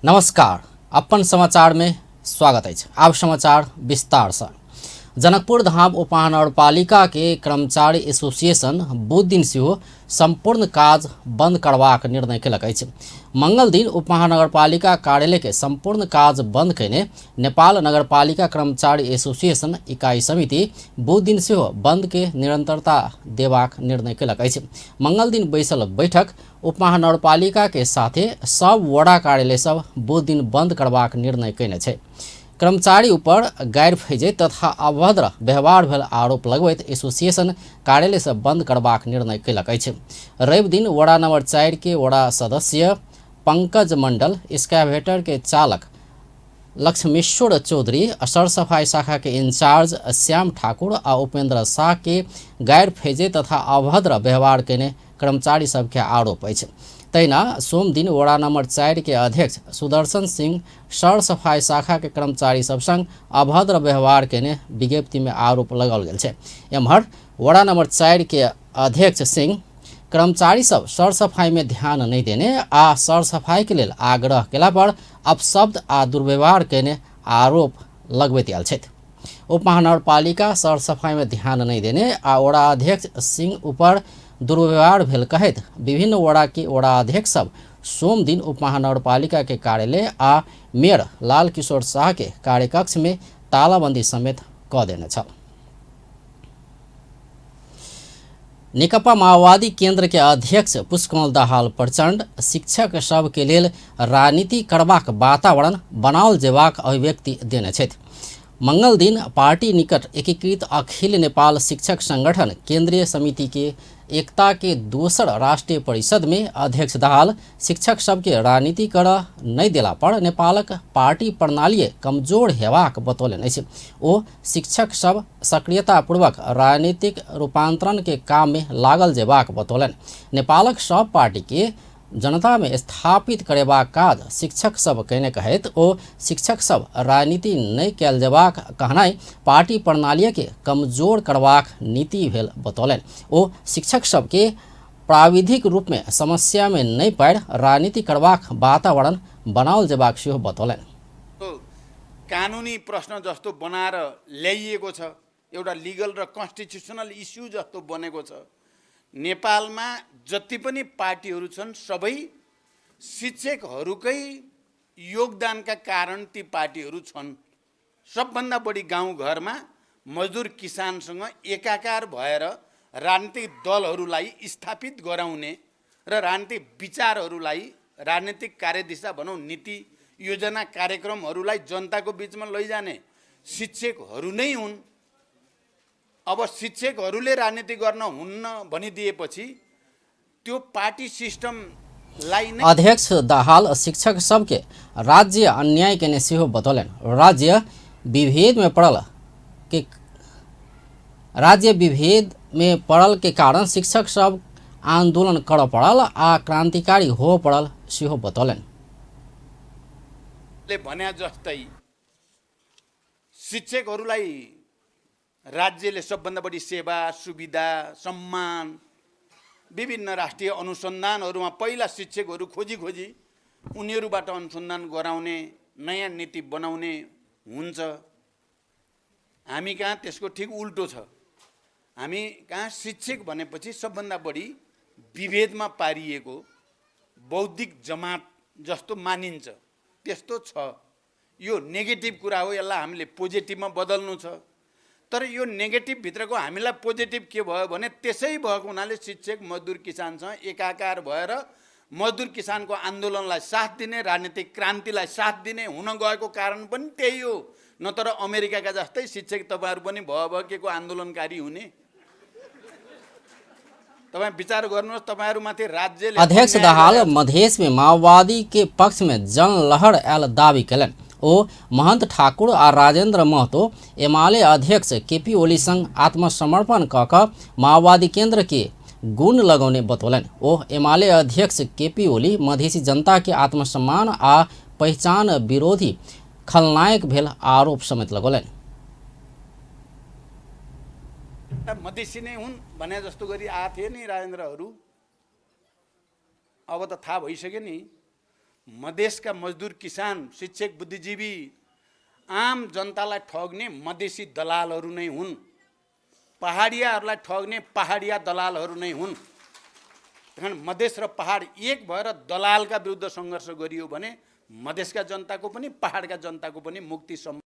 नमस्कार, अपन समाचार में स्वागत अछि। आब समाचार विस्तार से। जनकपुर धाम उपमहानगरपालिका के कर्मचारी एसोसिएशन बुध दिन सेहो संपूर्ण काज बंद करबाक निर्णय केलक अछि। मंगल दिन उपमहानगरपालिका कार्यालय के संपूर्ण काज बंद कयने नेपाल नगरपालिका कर्मचारी एसोसिएशन इकाई समिति बुध दिन सेहो बंद के निरंतरता देबाक निर्णय केलक अछि। मंगल दिन बैसल बैठक उपमहानगरपालिका के साथे सब वडा कार्यालय सब बुध दिन बंद करबाक निर्णय कयने छै। कर्मचारी ऊपर गैर फैजै तथा अभद्र व्यवहार भेल आरोप लगबैत एसोसिएशन कार्यालय से बंद करबाक निर्णय केलक अछि। रवि दिन वडा नंबर 4 के वडा सदस्य पंकज मंडल, स्कावेटर के चालक लक्ष्मीश्वर चौधरी, सरसफाई शाखा के इंचार्ज श्याम ठाकुर आ उपेंद्र शाह के गैर फैजै तथा अभद्र व्यवहार कयने कर्मचारी सबके आरोप अछि। तहिना सोम दिन वडा नंबर 4 के अध्यक्ष सुदर्शन सिंह सरसफाई शाखा के कर्मचारी सब संग अभद्र व्यवहार कयने विज्ञप्ति में आरोप लगाओल गेल छै। एम्हर वडा नंबर 4 के अध्यक्ष सिंह कर्मचारी सब सरसफाई में ध्यान नहीं देने आ सरसफाई के लेल आग्रह केला पर अपशब्द आ दुर्व्यवहार कयने आरोप लगबैत आयल छथि। उपमहानगरपालिका सरसफाई में ध्यान नहीं देने आ वडा अध्यक्ष सिंह ऊपर दुर्व्यवहार भेल कहैत विभिन्न वडा के वडा अध्यक्ष सब सोम दिन उपमहानगरपालिका के कार्यालय आ मेयर लाल किशोर शाह के कार्यकक्ष में तालाबंदी समेत क देने छल। नेकपा माओवादी केंद्र के अध्यक्ष पुष्पकमल दाहाल प्रचण्ड शिक्षक सब के लेल राजनीति करबाक वातावरण बनाओल जेबाक अभिव्यक्ति देने छथि। मंगल दिन पार्टी निकट एकीकृत अखिल नेपाल शिक्षक संगठन केंद्रीय समिति के एकता के दोसर राष्ट्रीय परिषद में अध्यक्ष दाहाल शिक्षक सबके राजनीति कर नहीं देला पर नेपालक पार्टी प्रणाली कमजोर हेबाक बतौलनि अछि। ओ शिक्षक सब सक्रियतापूर्वक राजनीतिक रूपांतरण के काम में लागल जेबाक बतौलनि। नेपालक सब पार्टी के जनता में स्थापित करेबाक काज शिक्षक सब कयने कहैत ओ शिक्षक सब राजनीति नहि कयल जेबाक कहनाइ पार्टी प्रणाली के कमजोर करबाक नीति भेल बतौलनि। ओ शिक्षक सबके प्राविधिक रूप में समस्या में नहि पारि राजनीति करबाक वातावरण बनाओल जेबाक सेहो बतौलनि। कानुनी प्रश्न जस्तो बनाएर ल्याइएको छ, एउटा लिगल र कन्स्टिट्युसनल इस्यु जस्तो बनेको छ। नेपालमा जति पनि पार्टीहरू छन् सबै शिक्षकहरूकै योगदानका कारण ती पार्टीहरू छन्। सबभन्दा बढी गाउँघरमा मजदुर किसानसँग एकाकार भएर राजनीतिक दलहरूलाई स्थापित गराउने र राजनीतिक विचारहरूलाई, राजनीतिक कार्यदिशा भनौँ, नीति योजना कार्यक्रमहरूलाई जनताको बिचमा लैजाने शिक्षकहरू नै हुन्। अब शिक्षकहरूले राजनीति गर्न हुन्न भनिदिएपछि त्यो पार्टी सिस्टमलाई नै अध्यक्ष दाहाल शिक्षक सबके राज्य अन्याय केने सेहो बतौलनि। राज्य विभेद में पड़ल के कारण शिक्षक सब आंदोलन कर पड़ल आ क्रांतिकारी हो पड़ल सेहो बतौलनि। ले भने जस्तै शिक्षकहरूलाई राज्यले सबभन्दा बढी सेवा सुविधा सम्मान विभिन्न राष्ट्रिय अनुसन्धानहरूमा पहिला शिक्षकहरू खोजी खोजी उनीहरूबाट अनुसन्धान गराउने नयाँ नीति बनाउने हुन्छ। हामी कहाँ त्यसको ठिक उल्टो छ। हामी कहाँ शिक्षक भनेपछि सबभन्दा बढी विभेदमा पारिएको बौद्धिक जमात जस्तो मानिन्छ, त्यस्तो छ। यो नेगेटिभ कुरा हो, यसलाई हामीले पोजिटिभमा बदल्नु छ। तर यो नेगेटिभ भित्रको हामीलाई पोजिटिभ के भयो भने त्यसै भएको हुनाले शिक्षक मजदुर किसानसँग एकाकार भएर मजदुर किसानको आन्दोलनलाई साथ दिने, राजनीतिक क्रान्तिलाई साथ दिने हुन गएको कारण पनि त्यही हो। नत्र अमेरिकाका जस्तै शिक्षक तपाईँहरू पनि भयो भयो के को आन्दोलनकारी हुने। तपाईँ विचार गर्नुहोस्, तपाईँहरूमाथि राज्यले अध्यक्ष दाहाल मधेश में माओवादी के पक्ष में जनलहर आयल दावी कयलनि। ओ महंत ठाकुर आ राजेंद्र महतो एमाले अध्यक्ष केपी ओली संग आत्मसमर्पण क क माओवादी केंद्र के गुण लगौने बतौलनि। ओ एमाले अध्यक्ष केपी ओली मधेसी जनता के आत्मसम्मान आ पहिचान विरोधी खलनायक भेल आरोप समेत लगौलनि। मधेसी नै हुन् भने जस्तो गरी आएको थिए नि राजेन्द्रहरू, अब त थाहा भइसक्यो नि। मधेसका मजदुर, किसान, शिक्षक, बुद्धिजीवी, आम जनतालाई ठग्ने मधेसी दलालहरू नै हुन्। पहाडियाहरूलाई ठग्ने पहाडिया दलालहरू नै हुन्। त्यही मधेस र पहाड एक भएर दलालका विरुद्ध सङ्घर्ष गरियो भने मधेसका जनताको पनि पहाडका जनताको पनि मुक्ति सम्भव।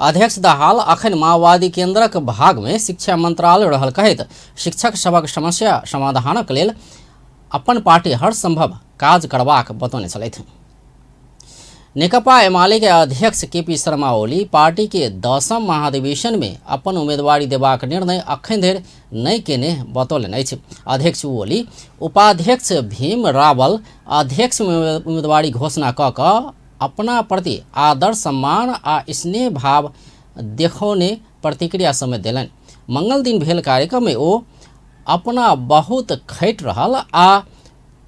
अध्यक्ष दाहाल अखन माओवादी केन्द्रक भागमे शिक्षा मंत्रालय रहल कहैत शिक्षक सभक समस्या समाधानक लेल अपन पार्टी हर संभव काज करबाक बतौने छलथि। नेकपा एमाले के अध्यक्ष केपी शर्मा ओली पार्टी के 10म महाधिवेशन में अपन उम्मीदवारी देबाक निर्णय अखन धरि नहि केने बतौलनि अछि। अध्यक्ष ओली उपाध्यक्ष भीम रावल अध्यक्ष उम्मीदवारी घोषणा कऽ कऽ अपना प्रति आदर सम्मान आ स्नेह भाव देखौने प्रतिक्रिया समेत देलनि। मंगल दिन भेल कार्यक्रम में ओ अपना बहुत खटि रहल आ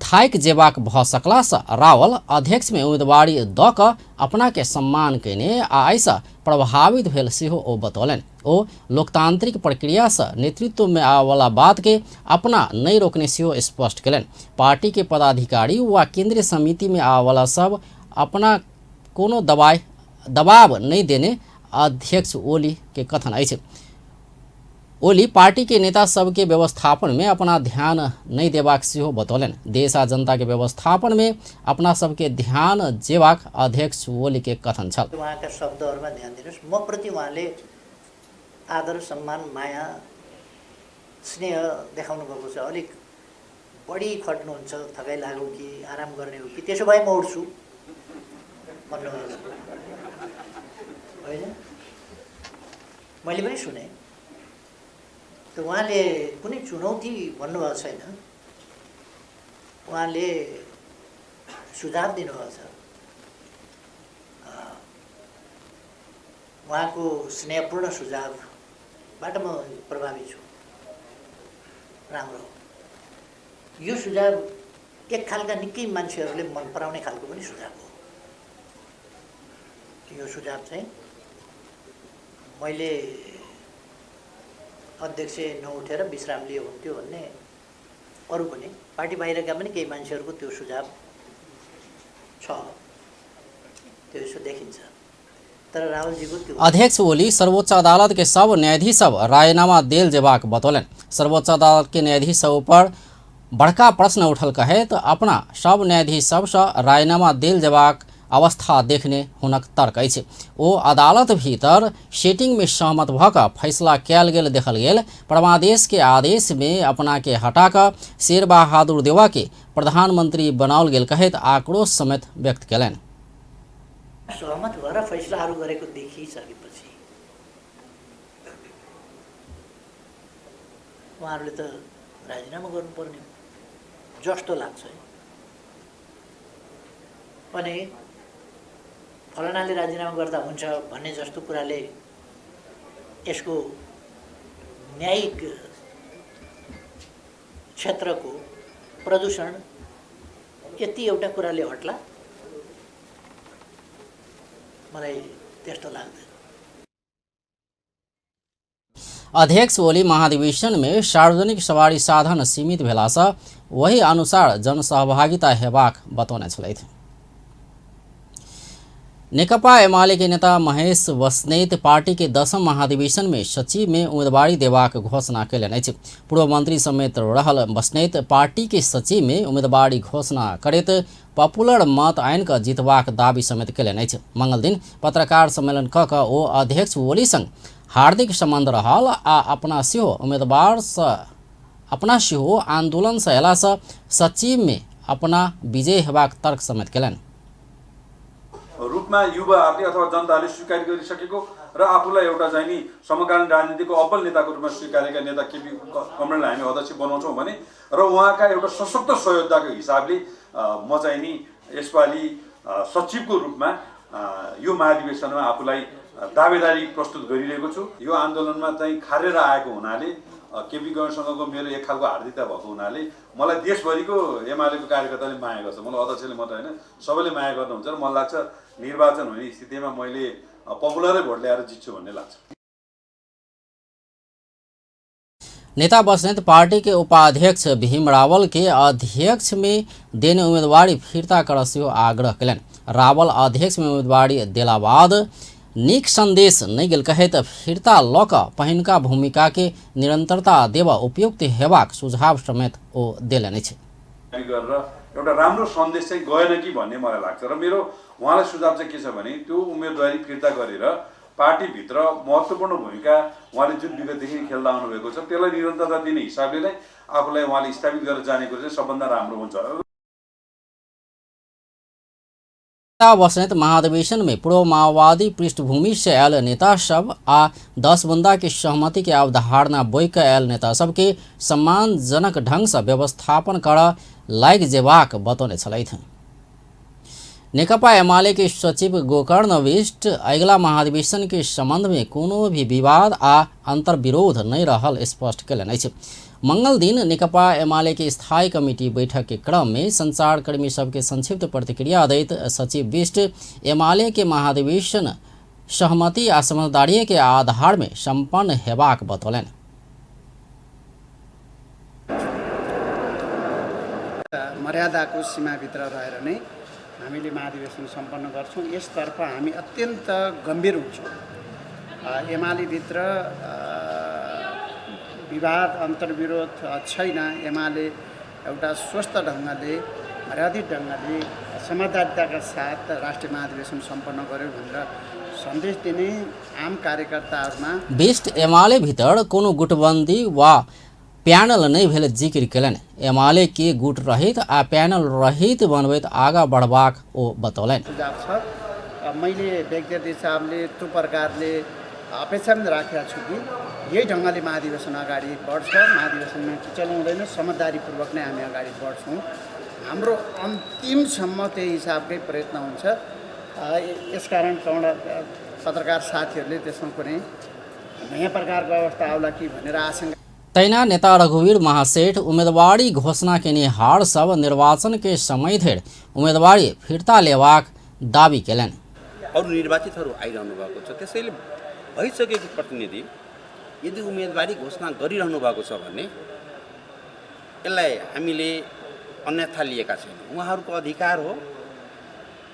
थाकि जेबाक भऽ सकलासँ रावल अध्यक्ष में उम्मीदवारी दऽ कऽ अपना के सम्मान कयने आ एहिसँ प्रभावित भेल सेहो ओ बतौलनि। ओ लोकतांत्रिक प्रक्रियासँ नेतृत्व में आबयवला बात के अपना नहि रोकने सेहो स्पष्ट कयलनि। पार्टी के पदाधिकारी वा केंद्रीय समिति में आबयवला सब अपना कोनो दबाव नहि देने अध्यक्ष ओली के कथन अछि। ओली पार्टी के नेता सबके व्यवस्थापन में अपना ध्यान नहीं देबाक सेहो बतौलनि। देश आ जनता के व्यवस्थापन में अपना सबके ध्यान जेबाक अध्यक्ष ओली के कथन छल। उहाँका शब्दहरूमा ध्यान दिनुहोस्। म प्रति उहाँले आदर, सम्मान, माया, स्नेह देखाउनु भएको छ। अलिक बढी खट्नुहुन्छ, थकाइ लाग्यो कि आराम गर्ने हो कि, त्यसो भए म उठ्छु भन्नुभएको छ, होइन? मैले पनि सुने। त उहाँले कुनै चुनौती भन्नुभएको छैन, उहाँले सुझाव दिनुभएको छ। उहाँको स्नेहपूर्ण सुझावबाट म प्रभावित छु। राम्रो हो यो सुझाव। एक खालका निकै मान्छेहरूले मन पराउने खालको पनि सुझाव हो यो सुझाव चाहिँ। मैले अध्यक्ष नउठेर विश्राम लिए हुन्थ्यो भन्ने अरू पनि पार्टी बाहिरका पनि केही मान्छेहरूको त्यो सुझाव छ, त्यो यसो देखिन्छ। तर राहुलजीको त्यो अध्यक्ष ओली सर्वोच्च अदालत के सब न्यायाधीश सब रायनामा देल जेबाक बतौलनि। सर्वोच्च अदालत के न्यायाधीश सब पर बड़का प्रश्न उठल कहैत अपना सब न्यायाधीश सबसँ रायनामा देल जेबाक अवस्था देखने हुनक तर्क अछि। ओ अदालत भीतर सेटिंग में सहमत भऽ कऽ फैसला कयल गेल देखल गेल परमादेश के आदेश में अपना के हटा कऽ शेर बहादुर देवा के प्रधानमंत्री बनाओल गेल कहैत आक्रोश समेत व्यक्त कयलनि। सहमत भएर फैसलाहरू गरेको देखिसकेपछि उहाँहरूले त राजीनामा गर्नुपर्ने जस्तो लाग्छ है। अनि फलानाले राजीनामा गर्दा हुन्छ भन्ने जस्तो कुराले यसको न्यायिक क्षेत्रको प्रदूषण यति एउटा कुराले हट्ला, मलाई त्यस्तो लाग्दैन। अध्यक्ष ओली महाधिवेशन में सार्वजनिक सवारी साधन सीमित भेलासँ वही अनुसार जनसहभागिता हेबाक बतौने छलथि। नेकपा एमाले के नेता महेश बस्नेत पार्टी के 10म महाधिवेशन में सचिव में उम्मीदवारी देबाक घोषणा कयलनि अछि। पूर्व मंत्री समेत रहल बस्नेत पार्टी के सचिव में उम्मीदवारी घोषणा करैत पॉपुलर मत आनि कऽ जीतबाक दावी समेत कयलनि अछि। मंगल दिन पत्रकार सम्मेलन कऽ कऽ ओ अध्यक्ष ओली संग हार्दिक संबंध रहल आ अपना सेहो उम्मीदवारसँ अपना सेहो आंदोलनसँ अयलासँ सचिव में अपना विजय हेबाक तर्क समेत कयलनि। रूपमा युवाहरूले अथवा जनताले स्वीकार गरिसकेको र आफूलाई एउटा चाहिँ नि समकालीन राजनीतिको अब्बल नेताको रूपमा स्वीकारेका नेता केपी कमरेडलाई हामी अध्यक्ष बनाउँछौँ भने र उहाँका एउटा सशक्त सहयोगदाको हिसाबले म चाहिँ नि यसपालि सचिवको रूपमा यो महाधिवेशनमा आफूलाई दावेदारी प्रस्तुत गरिरहेको छु। यो आन्दोलनमा चाहिँ खारेर आएको हुनाले केपी गणसँगको मेरो एक खालको हार्दिकता भएको हुनाले मलाई देशभरिको एमालेको कार्यकर्ताले माया गर्छ। मलाई अध्यक्षले मात्र होइन, सबैले माया गर्नुहुन्छ र मलाई लाग्छ निर्वाचन हुने स्थितिमा मैले पपुलरै भोट ल्याएर जित्छु भन्ने लाग्छ। नेता बस्नेत पार्टी के उपाध्यक्ष भीम रावल के अध्यक्ष में देने उम्मीदवारी फिर्ता कर सेहो आग्रह कयलनि। रावल अध्यक्ष में उम्मीदवारी देला बाद नीक संदेश नहि गेल कहैत फिर्ता लऽ कऽ पहिनका भूमिका के निरंतरता देबऽ उपयुक्त हेबाक सुझाव समेत ओ देलनि अछि। गरेर एउटा राम्रो सन्देश चाहिँ गएन कि भन्ने मलाई लाग्छ र मेरो उहाँलाई सुझाव चाहिँ के छ भने त्यो उम्मेदवारी फिर्ता गरेर पार्टीभित्र महत्त्वपूर्ण भूमिका उहाँले जुन विगतदेखि खेल्दा आउनुभएको छ त्यसलाई निरन्तरता दिने हिसाबले नै आफूलाई उहाँले स्थापित गरेर जाने कुरो चाहिँ सबभन्दा राम्रो हुन्छ। बस्नेत महाधिवेशन में पूर्व माओवादी पृष्ठभूमि से आयल नेता सब आ 10 बुंदा के सहमति के अवधारणा बोइ कऽ आयल नेता सबके सम्मानजनक ढंग से व्यवस्थापन कर लागि जेबाक बतौने छलथि। नेकपा एमाले के सचिव गोकर्ण विष्ट अगिला महाधिवेशन के संबंध में कोनो भी विवाद आ अंतर्विरोध नहीं रहल स्पष्ट कयलनि अछि। मंगल दिन नेकपा एमाले के स्थायी कमिटी बैठक के क्रम में संचारकर्मी सबके संक्षिप्त प्रतिक्रिया दैत सचिव विष्ट एमाले के महाधिवेशन सहमति आ समझदारी के आधार में संपन्न हेबाक बतौलनि। मर्यादाको सीमाभित्र रहेर नै हामीले महाधिवेशन सम्पन्न गर्छौँ। यसतर्फ हामी अत्यन्त गम्भीर हुन्छौँ। एमालेभित्र विवाद अन्तर्विरोध छैन। एमाले एउटा स्वस्थ ढङ्गले, मर्यादित ढङ्गले, समझदारिताका साथ राष्ट्रिय महाधिवेशन सम्पन्न गर्यो भनेर सन्देश दिने आम कार्यकर्ताहरूमा विष्ट एमाले भीतर कोनो गुटबन्दी वा प्यानल नहि भेल जिक्र कयलनि। एमाले के गुट रहित आ प्यानल रहित बनबैत आगाँ बढ़बाक ओ बतौलनि। सुझाव छ। मैले व्यक्तिगत हिसाबले त्यो प्रकारले अपेक्षा पनि राखेको छु कि यही ढङ्गले महाधिवेशन अगाडि बढ्छ। महाधिवेशनमा किचल हुँदैन, समझदारीपूर्वक नै हामी अगाडि बढ्छौँ। हाम्रो अन्तिमसम्म त्यही हिसाबकै प्रयत्न हुन्छ। यसकारण पत्रकार साथीहरूले त्यसमा कुनै नयाँ प्रकारको अवस्था आउला कि भनेर आशंका। तैना नेता रघुवीर महासेठ उम्मीदवारी घोषणा केनिहार सब निर्वाचन के समय धरि उम्मीदवारी फिर्ता लेबाक दावी केलनि। अरू निर्वाचितहरू आइरहनु भएको छ, त्यसैले भइसकेको प्रतिनिधि यदि उम्मेदवारी घोषणा गरिरहनु भएको छ भने यसलाई हामीले अन्यथा लिएका छैनौँ। उहाँहरूको अधिकार हो,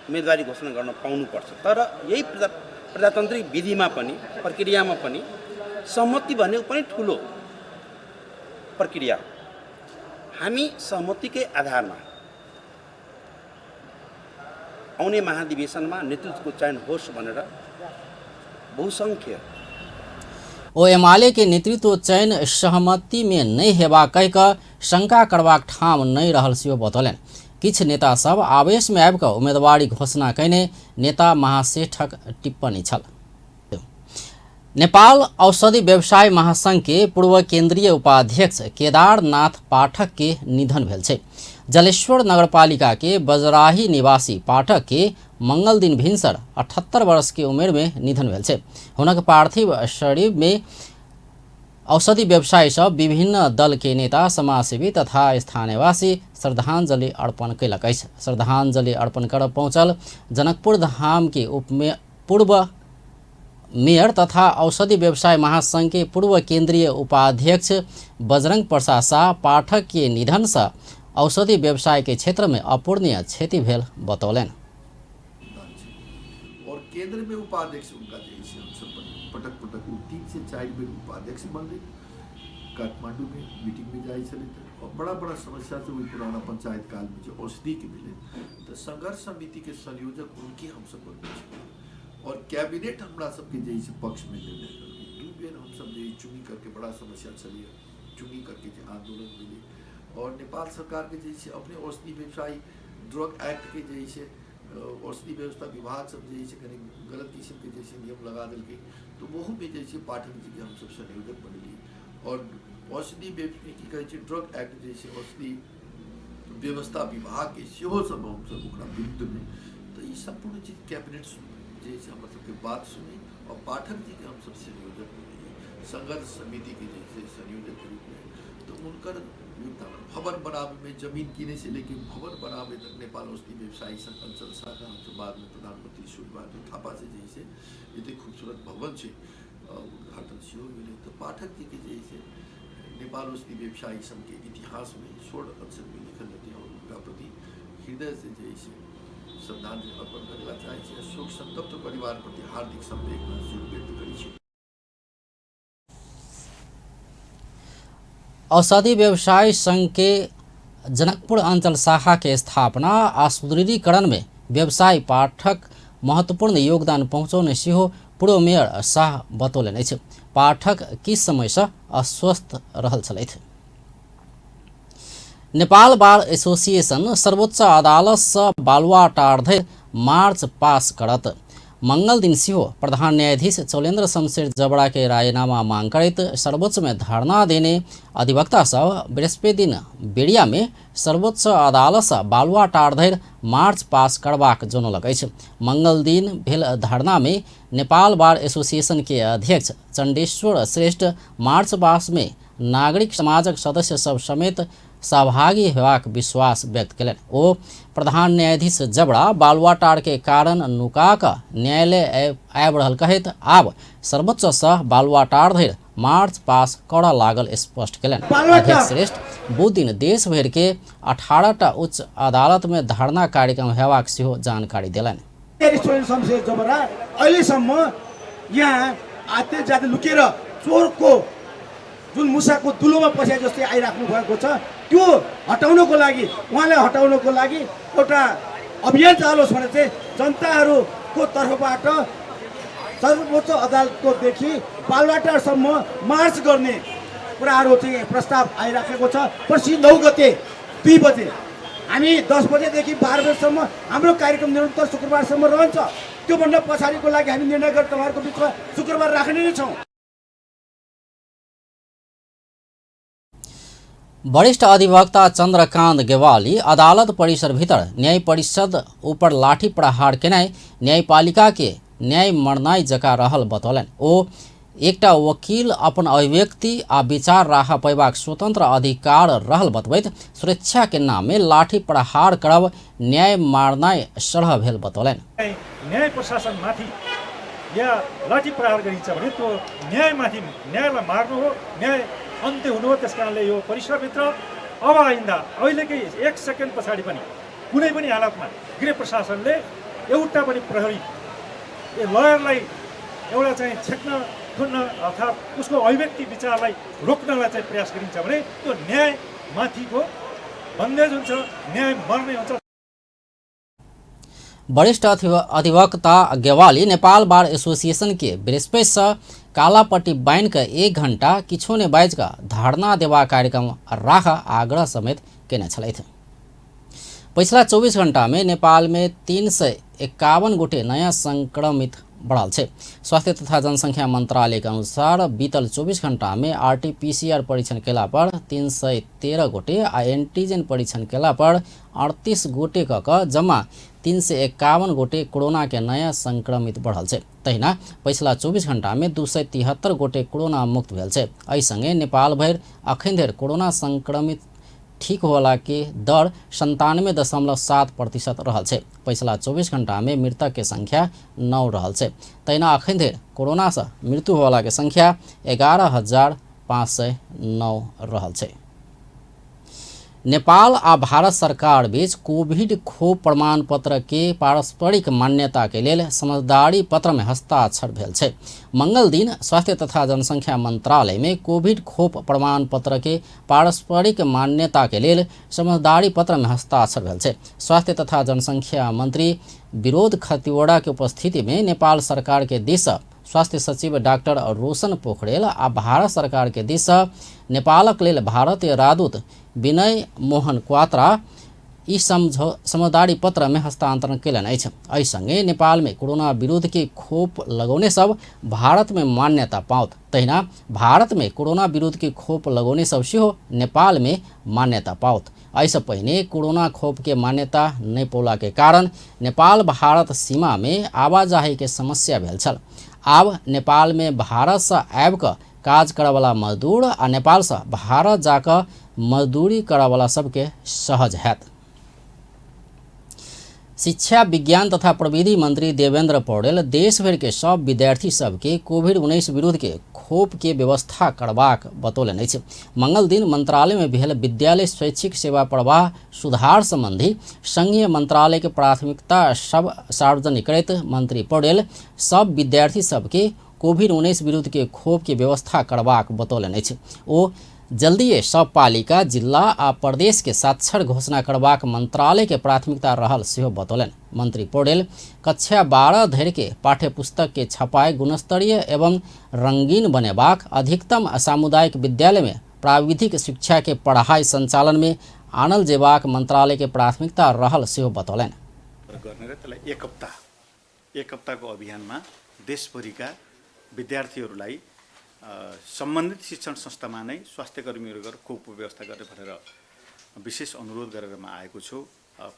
उम्मेदवारी घोषणा गर्न पाउनुपर्छ। तर यही प्रजातान्त्रिक विधिमा पनि, प्रक्रियामा पनि सहमति भनेको पनि ठुलो प्रक्रिया हो। हामी सहमतिकै आधारमा आउने महाधिवेशनमा नेतृत्वको चयन होस् भनेर बहुसङ्ख्य ओ एमाले के नेतृत्व चयन सहमति में नहीं हेबाक कहि कऽ शंका करबाक ठाम नहीं रहल सेहो बतौलनि। किछु नेता सब आवेश में आबि कऽ उम्मीदवारी घोषणा कयने नेता महासेठक टिप्पणी छल। नेपाल औषधि व्यवसाय महासंघ के पूर्व केंद्रीय उपाध्यक्ष केदारनाथ पाठक के निधन भेल छै। जलेश्वर नगरपालिका के बजराही निवासी पाठक के मंगल दिन भिनसर 78 वर्ष के उमेर में निधन भेल छै। हुनक पार्थिव शरीर में औषधि व्यवसायी सब विभिन्न दल के नेता, समाजसेवी तथा स्थानीयवासी श्रद्धांजलि अर्पण कयलक अछि। श्रद्धांजलि अर्पण कर पहुँचल जनकपुर धाम के पूर्व मेयर तथा औषधि व्यवसाय महासंघ के पूर्व केंद्रीय उपाध्यक्ष बजरंग प्रसाद शाह पाठक के निधन से औषधि व्यवसाय के क्षेत्र में अपूर्णीय क्षति भेल बतौलनि। और केंद्र में उपाध्यक्ष उनका जैसे हम सब पटक पटक 3 से 4 बेर उपाध्यक्ष बनले। काठमांडू में मीटिंग में जाए चले थे और बड़ा बड़ा समस्या से वही पुराना पंचायत काल में जो औषधि के मिले तो संघर्ष समिति के संयोजक उनकी हम सब बनले और कैबिनेट हमरा सबके जैसे पक्ष में निर्णय करके 2 बेर हम सब जे चुनी करके बड़ा समस्या चलिए चुनी करके जो आंदोलन मिले और नेपाल सरकार के जैसे अपने औषधि व्यवसायी ड्रग एक्ट के जैसे औषधि व्यवस्था विभाग सब जैसे कहीं गलत किस्म के जैसे नियम लगा दिल के तो वह भी जैसे पाठक जी के हम सब संयोजक बनेली और औषधि की कहै छै ड्रग एक्ट जैसे औषधि व्यवस्था विभाग के सेहो सब हम सब ओकरा विरुद्ध में तो ये सम्पूर्ण चीज कैबिनेट जैसे हम सबके बात सुनी और पाठक जी के हम सब संयोजक बनेली संघर्ष समिति के जैसे संयोजक के रूप में तो उनकर योगदान भवन बनावे में जमीन किने से लेके भवन बनावे तक नेपाल औषधि व्यवसायी संघ अंचल शाखा हम सब बाद में प्रधानमंत्री सूर्यबहादुर थापा से जैसे एते खूबसूरत भवन है उद्घाटन सेहो भेलै। तो पाठक जी के जैसे नेपाल औषधि व्यवसायी संघ के इतिहास में स्वर्ण अक्षर में लिखल जेतै और हुनका प्रति हृदय से जे छै श्रद्धांजलि अर्पण करै ला चाहै छी। शोक संतप्त परिवार प्रति हार्दिक संवेदना सेहो व्यक्त करै छी। औषधि व्यवसाय संघ के जनकपुर अंचल शाखा के स्थापना आ सुदृढ़ीकरण में व्यवसाय पाठक महत्वपूर्ण योगदान पहुँचौने सेहो पूर्व मेयर शाह बतौलनि अछि। पाठक किछु समयसँ अस्वस्थ रहल छलथि। नेपाल बार एसोसिएशन सर्वोच्च अदालतसँ बालुवाटार धरि मार्च पास करत। मंगल दिन सेहो प्रधान न्यायाधीश चौलेन्द्र शमशेर जबड़ा के राजीनामा मांग करैत सर्वोच्च में धरना देने अधिवक्ता सब बृहस्पति दिन बेरिया में सर्वोच्च अदालत सँ बालुवाटार धरि मार्च पास करबाक जनौलक अछि। मंगल दिन भेल धरना में नेपाल बार एसोसिएशन के अध्यक्ष चण्डेश्वर श्रेष्ठ मार्च पास में नागरिक समाजक सदस्य सब समेत सहभागी हेबाक विश्वास व्यक्त केलनि। ओ प्रधान न्यायाधीश जबड़ा बालुवाटार के कारण नुका कऽ न्यायालय आबि रहल कहैत आब सर्वोच्च सँ बालुवाटार धरि मार्च पास करऽ लागल स्पष्ट केलनि। अध्यक्ष श्रेष्ठ बुध दिन देश भरि के 18 टा उच्च अदालत में धरना कार्यक्रम हेबाक सेहो जानकारी देलनि। शमशेर जबरा अहिलेसम्म यहाँ आते जाते लुकेर चोरको जुन मुसाको दुलोमा पस्याए जस्तै आइराख्नु भएको छ, त्यो हटाउनको लागि, उहाँलाई हटाउनको लागि एउटा अभियान चालोस् भनेर चाहिँ जनताहरूको तर्फबाट सर्वोच्च अदालतकोदेखि बालुवाटारसम्म मार्च गर्ने कुराहरू चाहिँ प्रस्ताव आइराखेको छ। पर्सि 9 गते 2 बजे हामी 10 बजेदेखि 12 बजेसम्म हाम्रो कार्यक्रम निरन्तर शुक्रबारसम्म रहन्छ। त्योभन्दा पछाडिको लागि हामी निर्णय गरेर तपाईँहरूको बिचमा शुक्रबार राख्ने नै छौँ। वरिष्ठ अधिवक्ता चंद्रकांत गेवाली अदालत परिसर भीतर न्याय परिषद ऊपर लाठी प्रहार केनाइ न्यायपालिका के न्याय मरनाइ जकाँ रहल बतौलनि। ओ एकटा वकील अपन अभिव्यक्ति आ विचार राख पयबाक स्वतंत्र अधिकार रहल बतबैत सुरक्षा के नाम में लाठी प्रहार करब न्याय मारनाइ सरह भेल बतौलनि। न्याय प्रशासनमाथि या लाठी प्रहार गरिन्छ भने त्यो न्यायमाथि न्यायलाई मार्नु हो, न्याय अन्त्य हुनु हो। त्यस कारणले यो परिसरभित्र अब आइन्दा अहिलेकै 1 सेकेन्ड पछाडि पनि कुनै पनि हालतमा गृह प्रशासनले एउटा पनि प्रहरी लयरलाई एउटा चाहिँ छेक्न थुन्न अर्थात् उसको अभिव्यक्ति विचारलाई रोक्नलाई चाहिँ प्रयास गरिन्छ भने त्यो न्यायमाथिको बन्देज हुन्छ, न्याय मर्ने हुन्छ। वरिष्ठ अधिवक्ता गेवाली नेपाल बार एसोसिएशन के बृहस्पति से कालापट्टी बान्हि कऽ 1 घंटा किछो ने बाजि कऽ धरना देबाक कार्यक्रम राख आग्रह समेत केने छलथि। पछिला 24 घंटा में नेपाल में 351 गोटे नया संक्रमित बढ़ल छै। स्वास्थ्य तथा जनसंख्या मंत्रालय के अनुसार बीतल 24 घंटा में आरटीपीसीआर परीक्षण केला पर 313 गोटे आ एंटीजन परीक्षण केला पर 38 गोटे क जमा 351 गोटे कोरोना के नया संक्रमित बढ़ल छै। तहिना पछिला 24 घंटा में 273 गोटे कोरोना मुक्त भेल छै। एहि संगे नेपाल भरि अखन धरि कोरोना संक्रमित ठीक होला के दर 97.7% रहल छै। पछिला 24 घंटा में मृतक के संख्या 9 रहल छै। तहिना अखन धरि कोरोना से मृत्यु होला के संख्या 11,509 रहल छै। नेपाल आ भारत सरकार बीच कोविड खोप प्रमाण पत्र के पारस्परिक मान्यता के लेल समझदारी पत्र में हस्ताक्षर भेल छै। मंगल दिन स्वास्थ्य तथा जनसंख्या मंत्रालय में कोविड खोप प्रमाण पत्र के पारस्परिक मान्यता के लेल समझदारी पत्र में हस्ताक्षर भेल छै। स्वास्थ्य तथा जनसंख्या मंत्री विरोध खतिवड़ा के उपस्थिति में नेपाल सरकार के दिस स्वास्थ्य सचिव डाक्टर रोशन पोखरेल आ भारत सरकार के दिस नेपालक लेल भारतीय राजदूत विनय मोहन क्वात्रा ई समझदारी पत्र में हस्तांतरण केलनि अछि। एहि संगे नेपाल में कोरोना विरुद्ध के खोप लगौने सब भारत में मान्यता पाओत। तहिना भारत में कोरोना विरुद्ध के खोप लगौने सब सेहो नेपाल में मान्यता पाओत। एहिसँ पहिने कोरोना खोप के मान्यता नहि पौला के कारण नेपाल भारत सीमा में आवाजाही के समस्या भेल छल। आब नेपाल में भारत से आबि कऽ काज करऽवला मजदूर आ नेपाल से भारत जाकऽ मजदूरी करऽवला सबके सहज हैत। शिक्षा विज्ञान तथा प्रविधि मंत्री देवेंद्र पौडेल देशभर के सब विद्यार्थी सबके कोविड-19 विरुद्ध के खोप खोप के व्यवस्था करबाक बतौलनि अछि। मंगल दिन मंत्रालय में भेल विद्यालय शैक्षिक सेवा प्रवाह सुधार संबंधी संघीय मंत्रालय के प्राथमिकता सब सार्वजनिक करैत मंत्री पौडेल सब विद्यार्थी सबके कोभिड-19 विरुद्ध के खोप के व्यवस्था करबाक बतौलनि अछि। ओ जल्दिए सब पालिका, जिल्ला आ प्रदेश के साक्षर घोषणा करबाक मंत्रालय के प्राथमिकता रहल सेहो बतौलनि। मंत्री पौडेल कक्षा 12 धरि के पाठ्यपुस्तक के छपाई गुणस्तरीय एवं रंगीन बनेबाक, अधिकतम सामुदायिक विद्यालय में प्राविधिक शिक्षा के पढ़ाई संचालन में आनल जेबाक मंत्रालय के प्राथमिकता रहल सेहो बतौलनि। गर्ने र त्यसलाई एक हप्ताको अभियानमा देशभरिका विद्यार्थीहरूलाई सम्बन्धित शिक्षण संस्थामा नै स्वास्थ्यकर्मीहरू गएर खोपको व्यवस्था गर्ने भनेर विशेष अनुरोध गरेर म आएको छु।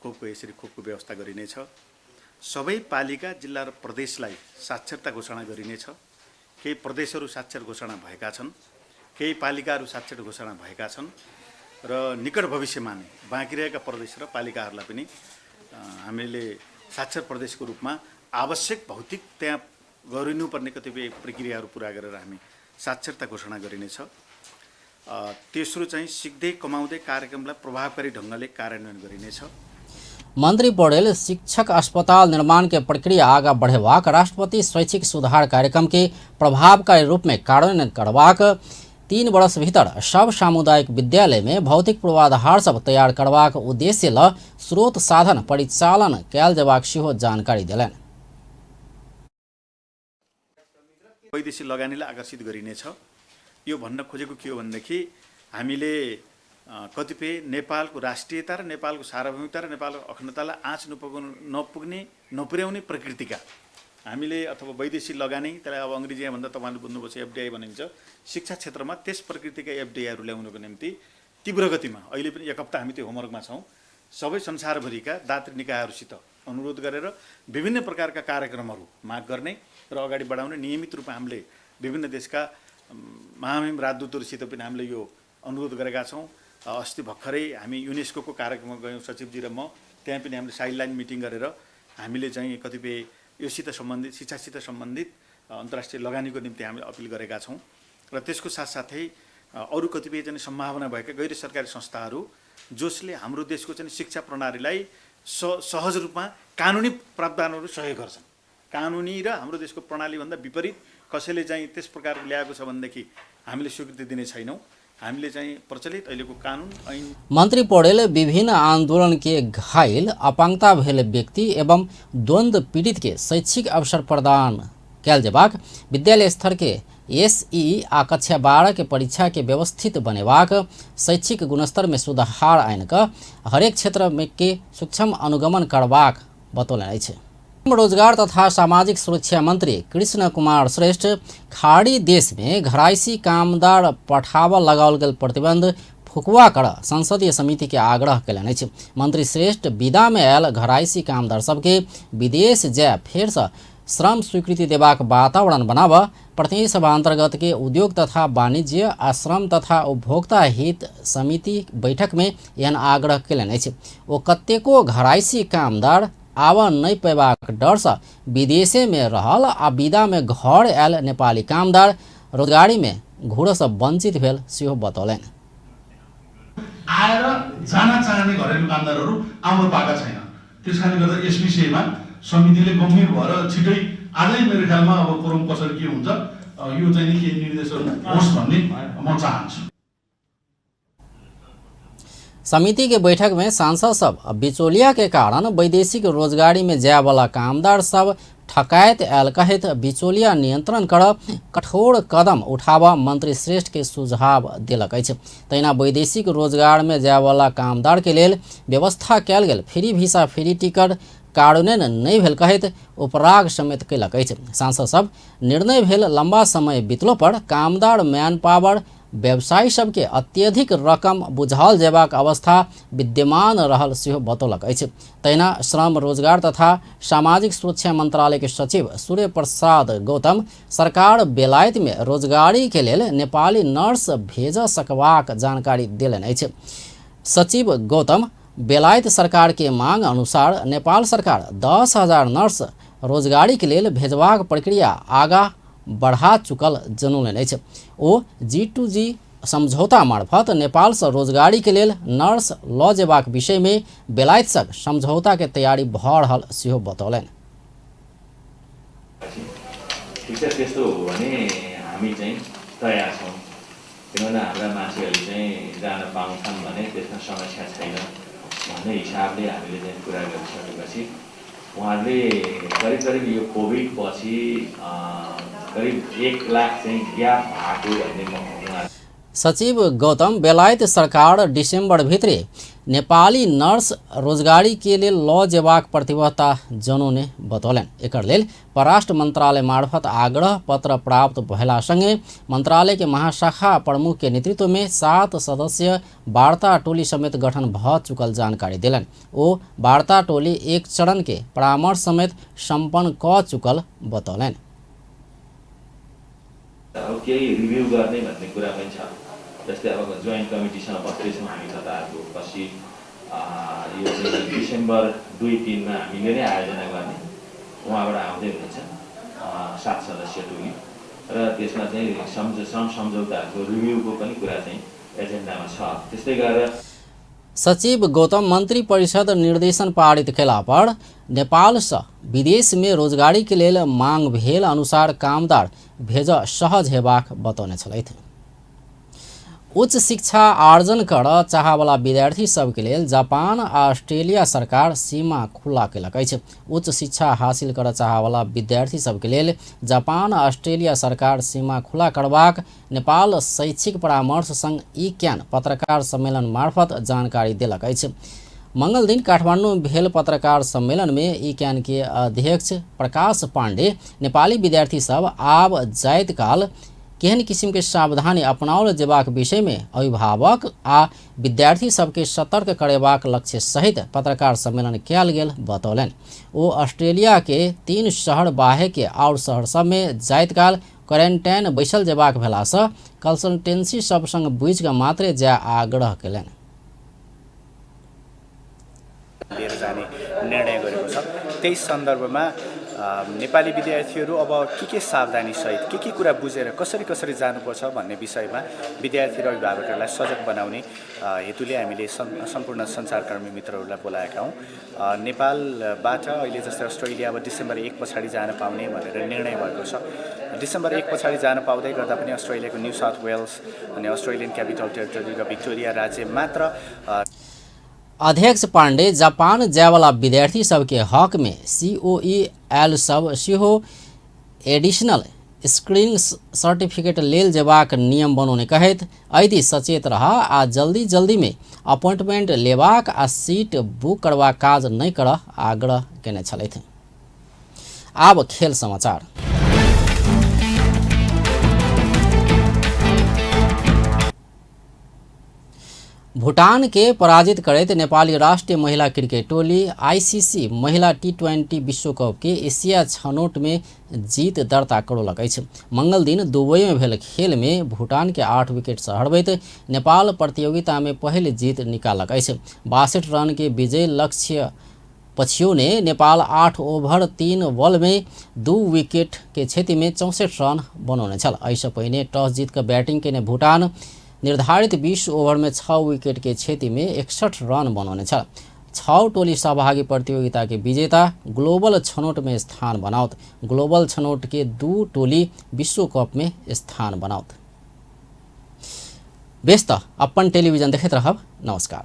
खोपको यसरी खोपको व्यवस्था गरिनेछ। सबै पालिका, जिल्ला र प्रदेशलाई साक्षरता घोषणा गरिनेछ। केही प्रदेशहरू साक्षर घोषणा भएका छन्, केही पालिकाहरू साक्षर घोषणा भएका छन् र निकट भविष्यमा नै बाँकी रहेका प्रदेश र पालिकाहरूलाई पनि हामीले साक्षर प्रदेशको रूपमा आवश्यक भौतिक त्यहाँ गरिनुपर्ने कतिपय प्रक्रियाहरू पुरा गरेर हामी साक्षरता घोषणा गरिनेछ। तेस्रो चाहिँ सिक्दै कमाउँदै कार्यक्रमलाई प्रभावकारी ढङ्गले कार्यान्वयन गरिनेछ। मंत्री पौडेल शिक्षक अस्पताल निर्माण के प्रक्रिया आगा बढ़ेबाक, राष्ट्रपति शैक्षिक सुधार कार्यक्रम के प्रभावकारी रूप में कार्यान्वयन करबाक, 3 वर्ष भीतर सब सामुदायिक विद्यालय में भौतिक पूर्वाधार सब तैयार करबाक उद्देश्य ल स्रोत साधन परिचालन कयल जेबाक सेहो जानकारी देलनि। वैदेशिक लगानीलाई आकर्षित गरिनेछ। यो भन्न खोजेको के हो भनेदेखि हामीले कतिपय नेपालको राष्ट्रियता र नेपालको सार्वभौमिकता र नेपालको अखण्डतालाई आँच नपुग्ने नपुर्याउने प्रकृतिका हामीले अथवा वैदेशिक लगानी, त्यसलाई अब अङ्ग्रेजीमा भन्दा तपाईँले बुझ्नुपर्छ एफडिआई भनिन्छ, शिक्षा क्षेत्रमा त्यस प्रकृतिका एफडिआईहरू ल्याउनको निम्ति तीव्र गतिमा अहिले पनि एक हप्ता हामी त्यो होमवर्कमा छौँ। सबै संसारभरिका दात्री निकायहरूसित अनुरोध गरेर विभिन्न प्रकारका कार्यक्रमहरू माग गर्ने र अगाडि बढाउने नियमित रूपमा हामीले विभिन्न देशका महामहिम राजदूतहरूसित पनि हामीले यो अनुरोध गरेका छौँ। अस्ति भर्खरै हामी युनेस्को कार्यक्रममा गयौँ सचिवजी र म, त्यहाँ पनि हामीले साइड लाइन मिटिङ गरेर हामीले चाहिँ कतिपय योसित सम्बन्धित शिक्षासित सम्बन्धित अन्तर्राष्ट्रिय लगानीको निम्ति हामीले अपिल गरेका छौँ र त्यसको साथसाथै अरू कतिपय चाहिँ सम्भावना भएका गैर सरकारी संस्थाहरू जसले हाम्रो देशको चाहिँ शिक्षा प्रणालीलाई सहज रूपमा कानुनी प्रावधानहरू सहयोग गर्छन्, कानुनी र हाम्रो देशको प्रणालीभन्दा विपरीत कसैले चाहिँ त्यस प्रकारको ल्याएको छ भनेदेखि हामीले स्वीकृति दिने छैनौँ। हामीले चाहिँ प्रचलित अहिलेको कानुन ऐन। मंत्री पौडेल विभिन्न आंदोलन के घायल, अपाङ्गता भेल व्यक्ति एवं द्वंद्व पीड़ित के शैक्षिक अवसर प्रदान कयल जेबाक, विद्यालय स्तर के एसई आ कक्षा 12 के परीक्षा के व्यवस्थित बनेबाक, शैक्षिक गुणस्तर में सुधार आनि कऽ हरेक क्षेत्र में के सूक्ष्म अनुगमन करबाक बतौलनि अछि। रोजगार तथा सामाजिक सुरक्षा मंत्री कृष्ण कुमार श्रेष्ठ खाड़ी देश में घरायसी कामदार पठाबऽ लगाओल गेल प्रतिबंध फुकवा कर संसदीय समिति के आग्रह कयलनि अछि। मंत्री श्रेष्ठ विदा में आयल घरायसी कामदार सबके विदेश जाय फेरसँ श्रम स्वीकृति देबाक वातावरण बनाबऽ प्रतिनिधि सभा अंतर्गत के उद्योग तथा वाणिज्य आ श्रम तथा उपभोक्ता हित समिति बैठक में एहन आग्रह कयलनि अछि। ओ कतेको घरायसी कामदार आबऽ नहि पेबाक डरसँ विदेशेमे रहल आ विदामे घर आयल नेपाली कामदार रोजगारीमे घुरसँ वञ्चित भेल सेहो बतौलनि। आएर जान चाहने घरेलु कामदारहरू आउन पाएका छैन, त्यस कारणले गर्दा यस विषयमा समितिले गम्भीर भएर छिटै आजै मेरो ख्यालमा अब कोरम कसरी के हुन्छ यो चाहिँ नि केही निर्देशन होस् भन्ने म चाहन्छु। समिति के बैठक में सांसद सब बिचौलिया के कारण वैदेशिक रोजगारी में जाय वाला कामदार सब ठकायत आयल कहैत बिचौलिया नियंत्रण कर कठोर कदम उठाबऽ मंत्री श्रेष्ठ के सुझाव देलक अछि। तहिना वैदेशिक रोजगार में जाय वाला कामदार के लेल व्यवस्था कयल गेल फ्री वीसा फ्री टिकट कार्यान्वयन नहि भेल कहैत उपराग समेत कयलक अछि। सांसद सब निर्णय भेल लंबा समय बीतलो पर कामदार मैन पावर व्यवसायी सबके अत्यधिक रकम बुझाओल जेबाक अवस्था विद्यमान रहल सेहो बतौलक अछि। तहिना श्रम रोजगार तथा सामाजिक सुरक्षा मंत्रालय के सचिव सूर्य प्रसाद गौतम सरकार बेलायत में रोजगारी के लेल नेपाली नर्स भेज सकबाक जानकारी देलनि अछि। सचिव गौतम बेलायत सरकार के मांग अनुसार नेपाल सरकार 10,000 नर्स रोजगारी के लेल भेजबाक प्रक्रिया आगा बढ़ा चुकल जनौलनि अछि। ओ G2G समझौता मार्फत नेपालसँ रोजगारी के लेल नर्स लऽ जेबाक विषयमे बेलायत संग समझौता के तैयारी भऽ रहल सेहो बतौलनि। ठिक छ, त्यस्तो हो भने हामी चाहिँ तयार छौँ, किनभने हाम्रा मान्छेहरू चाहिँ जान पाउँछन् भने त्यसमा समस्या छैन भन्ने हिसाबले हामीले चाहिँ कुरा गरिसकेपछि उहाँहरूले करिब करिब यो कोभिड पछि करिब 1 लाख चाहिँ ग्याप भएको भन्ने उहाँ। सचिव गौतम बेलायत सरकार डिसेम्बर भित्रे नेपाली नर्स रोजगारी के लेल लऽ जेबाक प्रतिबद्धता जनौने बतौलनि। एकर लेल परराष्ट्र मंत्रालय मार्फत आग्रह पत्र प्राप्त भेला सँगे मंत्रालय के महाशाखा प्रमुख के नेतृत्व में 7 सदस्य वार्ता टोली समेत गठन भऽ चुकल जानकारी देलनि। ओ वार्ता टोली एक चरण के परामर्श समेत सम्पन्न कऽ चुकल बतौलनि। अब केही रिभ्यू गर्ने भन्ने कुरा पनि छ, जस्तै अब जोइन्ट कमिटीसँग बस्दैछौँ हामी कतारको, पछि यो चाहिँ डिसेम्बर 2-3 मा हामीले नै आयोजना गर्ने, उहाँबाट आउँदै हुनुहुन्छ 7 सदस्य टोली, र त्यसमा चाहिँ सम्झौताहरूको रिभ्यूको पनि कुरा चाहिँ एजेन्डामा छ। त्यस्तै गरेर सचिव गौतम मंत्री परिषद निर्देशन पारित केला पर नेपालसँ विदेश में रोजगारी के लेल मांग भेल अनुसार कामदार भेज सहज हेबाक बतौने छलथि। उच्च शिक्षा आर्जन कर चाहवला विद्यार्थी सबके लेल जापान आ ऑस्ट्रेलिया सरकार सीमा खुला केलक अछि। उच्च शिक्षा हासिल कर चाहवला विद्यार्थी सबके लेल जापान आ ऑस्ट्रेलिया सरकार सीमा खुला करबाक नेपाल शैक्षिक परामर्श संघ ई-क्यान पत्रकार सम्मेलन मार्फत जानकारी देलक अछि। मंगल दिन काठमाडौँ भेल पत्रकार सम्मेलन में ई-क्यान के अध्यक्ष प्रकाश पांडे नेपाली विद्यार्थी सब आब जाइत काल केहन किसिम के सावधानी अपनाओल जेबाक विषय में अभिभावक आ विद्यार्थी सबके सतर्क करेबाक लक्ष्य सहित पत्रकार सम्मेलन कयल गेल बतौलनि। ओ ऑस्ट्रेलिया के 3 शहर बाहे के और शहर सब में जाइत काल क्वारेंटाइन बैसल जेबाक भेलासँ कंसल्टेंसी सब संग बुझि कऽ मात्रे जाय आग्रह केलनि। लिएर जाने निर्णय गरेको छ। त्यही सन्दर्भमा नेपाली विद्यार्थीहरू अब के सावधानी सहित के कुरा बुझेर कसरी कसरी जानुपर्छ भन्ने विषयमा विद्यार्थी र अभिभावकहरूलाई सजग बनाउने हेतुले हामीले सम्पूर्ण सञ्चारकर्मी मित्रहरूलाई बोलाएका हौँ। नेपालबाट अहिले जस्तै अस्ट्रेलिया अब डिसेम्बर 1 पछाडि जान पाउने भनेर निर्णय भएको छ। डिसेम्बर 1 पछाडि जान पाउँदै गर्दा पनि अस्ट्रेलियाको न्यू साउथ वेल्स अनि अस्ट्रेलियन क्यापिटल टेरिटोरी र भिक्टोरिया राज्य मात्र। अध्यक्ष पांडे जापान जायवला विद्यार्थी सबके हक में COEL सब सेहो एडिशनल स्क्रीनिंग सर्टिफिकेट लेल जेबाक नियम बनौने कहैत यदि सचेत रह आ जल्दी जल्दी में अपॉइंटमेंट लेबाक आ सीट बुक करबाक काज नहि करऽ आग्रह केने छलथि। आब खेल समाचार। भूटान के पराजित करैत नेपाली राष्ट्रीय महिला क्रिकेट टोली आईसीसी महिला T20 विश्वकप के एशिया छनौट में जीत दर्ता करौलक अछि। मंगल दिन दुबई में भेल खेल में भूटान के 8 विकेट से हरबैत नेपाल प्रतियोगिता में पहिल जीत निकालक अछि। 62 रन के विजय लक्ष्य पछियोने नेपाल 8 ओभर 3 बॉल में 2 विकेट के क्षति में 64 रन बनौने छल। एहिसँ पहिने टॉस जीत कऽ बैटिंग केने भूटान निर्धारित 20 ओभर में 6 विकेट के क्षति में 61 रन बनौने छल। 6 टोली सहभागी प्रतियोगिता के विजेता ग्लोबल छनौट में स्थान बनाओत। ग्लोबल छनौट के 2 टोली विश्व कप में स्थान बनाओत। बेस त अपन टेलीविजन देखैत रहब। नमस्कार।